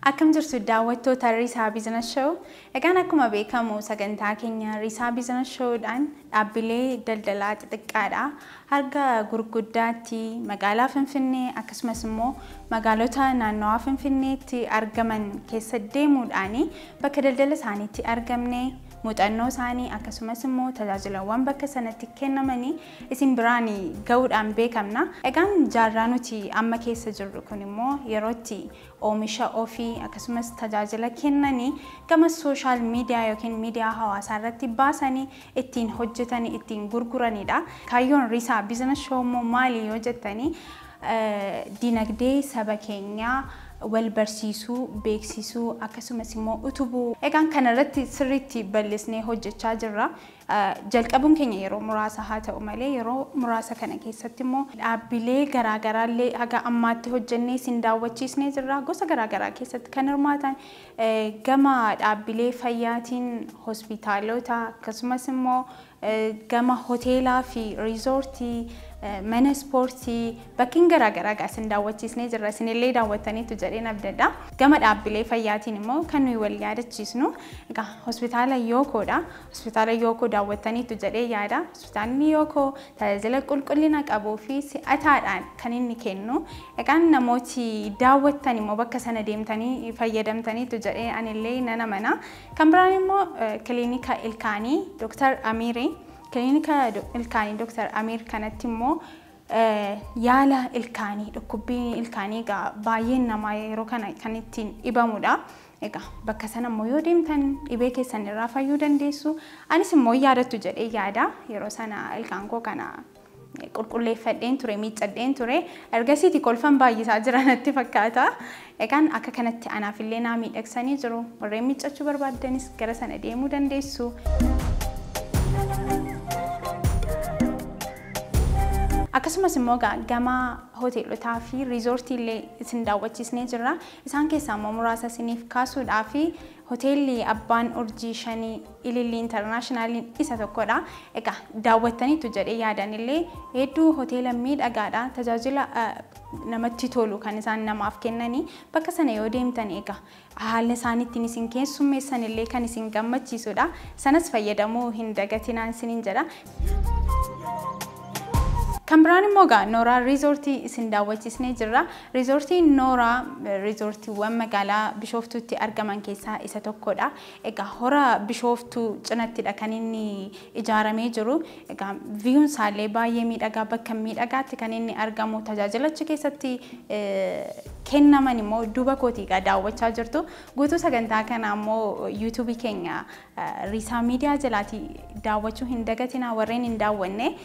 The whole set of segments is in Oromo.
Akkam jirtu daawwattoota Risaa Business Show. Egaan akkuma beekamu sagantaa keenya Risaa Business Showdhaan dhaabbilee daldalaa xixiqqaadha. Harga gurguddaatti magaalaa Finfinnee akkasumas immoo magaalota naannawaa Finfinneetti argaman keessa deemuudhaan bakka daldala isaaniitti argamne muuxannoo isaanii akkasumas immoo tajaajilawwan bakka sanatti kennamanii isin biraan gahuudhaan beekamna. Egaan jaarraa nuti amma keessa jirru kun immoo yerootti oomisha ofii akkasumas tajaajila kennanii gama social media yookiin miidiyaa hawaasaa irratti baasanii ittiin hojjetanii ittiin gurguranidha. Kaayyoon Risaa Business Show immoo maali yoo jettanii dinagdee saba keenyaa wal barsiisuu, beeksisuu akkasumas immoo utubuu. Egaan kanarratti sirriitti bal'isnee hojjechaa jirra. Jalqabuun keenya yeroo muraasa haa ta'u malee yeroo muraasa kana keessatti immoo dhaabbilee garaagaraallee haga ammaatti hojjennee isin daawwachiisnee jirra. Gosa garaagaraa keessatti kan hirmaatan gama dhaabbilee fayyaatiin hospitaalota akkasumas immoo gama hoteelaa fi riizoortii mana ispoortii bakkiin garaagaraa isin daawwachiisnee jirra. Isinillee daawwattaniitu jedheen abdadha. Gama dhaabbilee fayyaatiin immoo kan nuyi wal yaadachiisnu egaa hospitaala Yookoodha. Hospitaala Yookoo daawwattaniitu jedhee yaada. Hospitaalli Yookoo tajaajila qulqullina qabuu fi si'ataadhaan kan inni kennu. Egaan namooti daawwattan immoo bakka sana deemtanii fayyadamtaniitu jedhee anillee nan amana. Kan biraan immoo kiliinika ilkaanii Dr. Amiiri. Kiliinika ilkaanii Dr. Amiir kanatti immoo yaala ilkaanii dhukkubbii ilkaanii egaa baay'een namaa yeroo kana kan ittiin dhibamudha. Egaa bakka sana immoo yoo deemtan dhibee keessan irraa fayyuu dandeessu. Anis immoo yaadattu jedhee yaada. Yeroo sana ilkaan koo kana qulqulleeffadheen ture, miiccadheen ture. Ergasiiti kolfan baay'isaa jira natti fakkaata. Egaan akka kanatti anaafillee naa miidhagsanii jiru. Warreen miiccachuu barbaaddanis gara sana deemuu dandeessu. Akkasumas immoo gama hoteelotaa fi riizoortii illee isin daawwachiisnee jirra. Isaan keessaa immoo muraasa isiniif kaasuudhaa fi hoteelli abbaan urjii 5 Ilillii Intarnaashinaaliin isa tokkodha. Egaa daawwattaniitu jedhee yaadan illee hedduu hoteela miidhagaadha. Tajaajila namatti tolu kan isaan namaaf kennanii bakka sana yoo deemtan egaa haalli isaan ittiin isin keessummeessan illee kan isin gammachiisudha. Sanas fayyadamuu hin dagatinaan isiniin jedha. Kan biraan immoo egaa Nooraa Riizoortii isin daawwachiisnee jirra. Riizoortiin Nooraa riizoortiiwwan magaalaa Bishooftuutti argaman keessaa isa tokkodha. Egaa hora Bishooftuu cinattidha kan inni ijaaramee jiru. Egaa viyuun isaallee baay'ee miidhagaa bakka miidhagaatti kan inni argamu. Tajaajila achi keessatti kennaman immoo duuba kootii egaa daawwachaa jirtu. Guutuu sagantaa kanaa immoo yuutuubii keenya Risaa Miidiyaa jalaatii daawwachuu hin dagatinaa warreen hin daawwanne.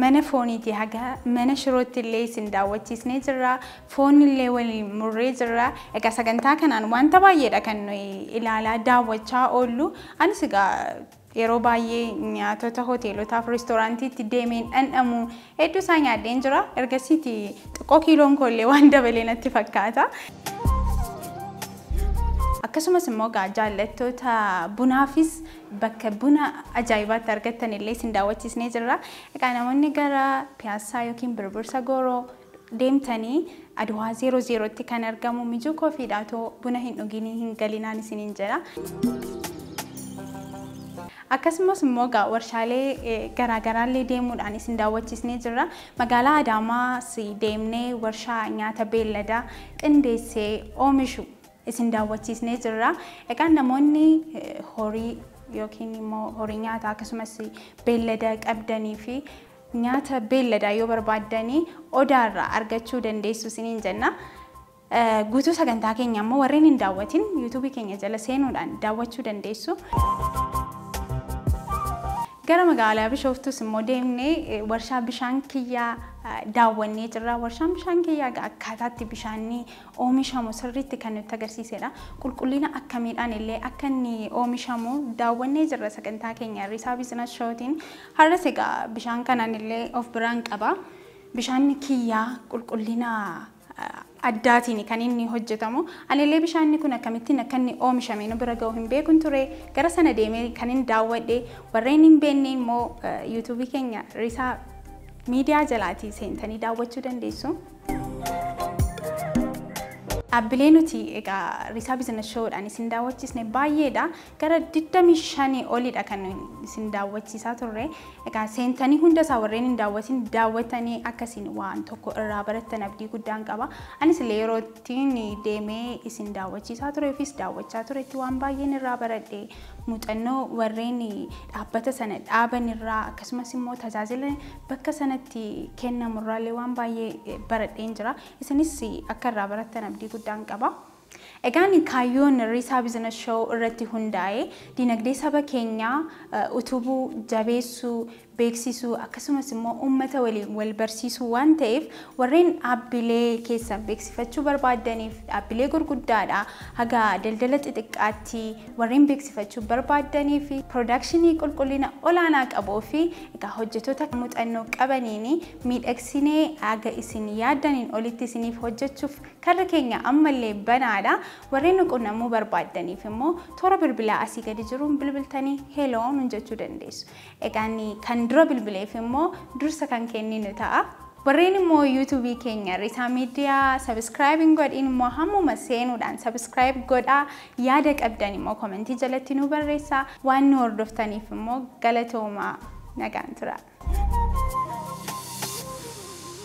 Mana fooniiti haga mana shirootti illee isin daawwachiisnee jirra. Foon illee waliin murree jirra. Egaa sagantaa kanaan wanta baay'eedha kan nuyi ilaalaa daawwachaa oollu. Anis egaa yeroo baay'ee nyaatota hoteelotaaf reestooraantiitti deemeen dhandhamu hedduu isaa nyaadheen jira. Ergasiiti xiqqoo kiiloon koo illee waan dabalee natti fakkaata. Akkasumas immoo egaa jaallattoota bunaafis bakka buna ajaa'ibaatti argattan illee isin daawwachiisnee jirra. Egaa namoonni gara Piyaassaa yookiin Birbirsa Gooroo deemtanii Adwaa 00tti kan argamu Mijuu Koofiidha. Otoo buna hin dhuginii hin galinaan isiniin jedha. Akkasumas immoo egaa warshaalee garaagaraallee deemuudhaan isin daawwachiisnee jirra. Magaalaa Adaamaas deemnee warshaa nyaata beelladaa qindeessee oomishu isin daawwachiisnee jirra. Egaa namoonni horii yookiin immoo horii nyaataa akkasumas beellada qabdanii fi nyaata beelladaa yoo barbaaddanii odaarraa argachuu dandeessu isiniin jenna. Guutuu sagantaa keenya immoo warreen hin daawwatin yuutuubii keenya jala seenuudhaan daawwachuu dandeessu. Gara magaalaa Bishooftuus immoo deemnee warshaa bishaan kiyyaa daawwannee jirra. Warshaan bishaan kiyyaa akkaataatti bishaanni oomishamu sirriitti kan nutti agarsiisedha. Qulqullina akkamiidhaan illee akka inni oomishamu daawwannee jirra sagantaa keenya Risaa Business Showtiin. Har'as egaa bishaan kanaan illee of biraan qaba. Bishaan kiyyaa qulqullina addaatiin kan inni hojjetamu. Anillee bishaanni kun akkamittiin akka inni oomishame nu bira ga'u hin beekun ture. Gara sana deemee kan inni daawwadhe warreen hin beekne immoo yuutuubii keenya Risaa Miidiyaa jalaatii seentanii daawwachuu dandeessu. Dhaabbilee nuti egaa Risaa Business Showdhaan isin daawwachiisne baay'eedha. Gara 25 olidha kan isin daawwachiisaa turre. Egaa seentanii hunda isaa warreen hin daawwatin daawwatanii akkasiin waan tokko irraa barattan abdii guddaan qaba. Anis illee yeroo ittiin deemee isin daawwachiisaa tureefis daawwachaa turetti waan baay'een irraa baradhe, muuxannoo warreen dhaabbata sana dhaaban irraa, akkasumas immoo tajaajila bakka sanatti kennamurraallee waan baay'ee baradheen jira. Isinis akka irraa barattan abdii guddaan qaba. Egaan kaayyoon Risaa Business Show irratti hundaa'e dinagdee saba keenyaa utubuu, jabeessuu, beeksisuu, akkasumas immoo uummata waliin wal barsiisuu waan ta'eef, warreen dhaabbilee keessan beeksifachuu barbaaddaniif, dhaabbilee gurguddaadha haga daldala xixiqqaatti warreen beeksifachuu barbaaddanii fi production qulqullina olaanaa qabuu fi egaa hojjettoota muuxannoo qabaniin miidhagsinee haga isin yaaddaniin olitti isiniif hojjechuuf karra keenya ammallee banaadha. Warreen nu qunnamuu barbaaddaniif immoo toora bilbilaa asii gadi jiruun bilbiltanii hello nuun jechuu dandeessu. Egaan kan dura bilbileef immoo dursa kan kenninu ta'a. Warreen immoo YouTubeii keenya Risaa Miidiyaa subscribe hin godhin immoo hammuma seenuudhaan subscribe godhaa, yaada qabdan immoo commentii jalatti nu barreessaa. Waan nu hordoftaniif immoo galatoomaa, nagaan tura.